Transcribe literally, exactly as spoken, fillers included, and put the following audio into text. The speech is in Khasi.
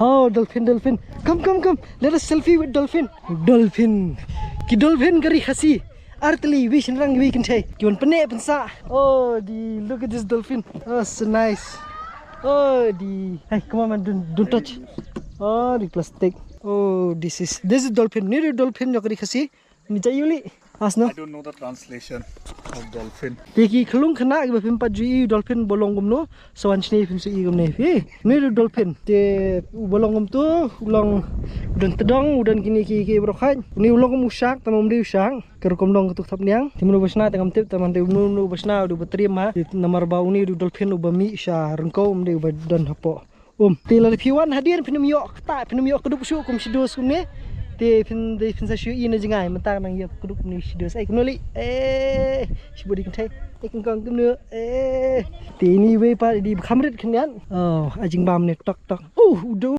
Oh, dolphin, dolphin. Come, come, come. Let us selfie with dolphin. Dolphin. Ki dolphin ka ri Khasi. Ar tylli, wei shynrang, wei kynthei. Ki wan pynneh pynsah. Oh, di, look at this dolphin. Oh, so nice. Oh, di. Hey, come on, man, don't, don't touch. Oh, di plastic. Oh, this is, this is dolphin. Ni di dolphin jong ka ri Khasi. Ni cha yu li. As no. I don't know the translation of dolphin. Te ki khlung khynnah kiba phim pat ju i dolphin ba long kumno. Sa wan shane phim sa i kumne. Phi. Ni di dolphin. Te u ba long kumto, u long u don tdong, u don kine ki, ki baroh khoit. Ni u long kum u shark, tangba um dei u shark. Ka rukom long kato ka thapniang. Te mano ba shna te ngam tip, tangba te mano, mano ba shna u dei ba triem ha. Te namar ba une u dei u dolphin uba mih sha ryngkew, um dei uba don hapoh. Um, te lada phi wan hadien phin ym ïoh ktah, phin ym ïoh kdup shuh kum shi dos kumne. Te phin, te phin sa shu i na jngai, mynta nang ïoh kdup kumne shi dos. Ai kumno li. Eh, shi body kynthei. Ai kong kong kumno. Eh. Te ini wei pat i dei ba kham rit khyndiat. Oh, ai jingbam ne tok tok. Uh, u dei.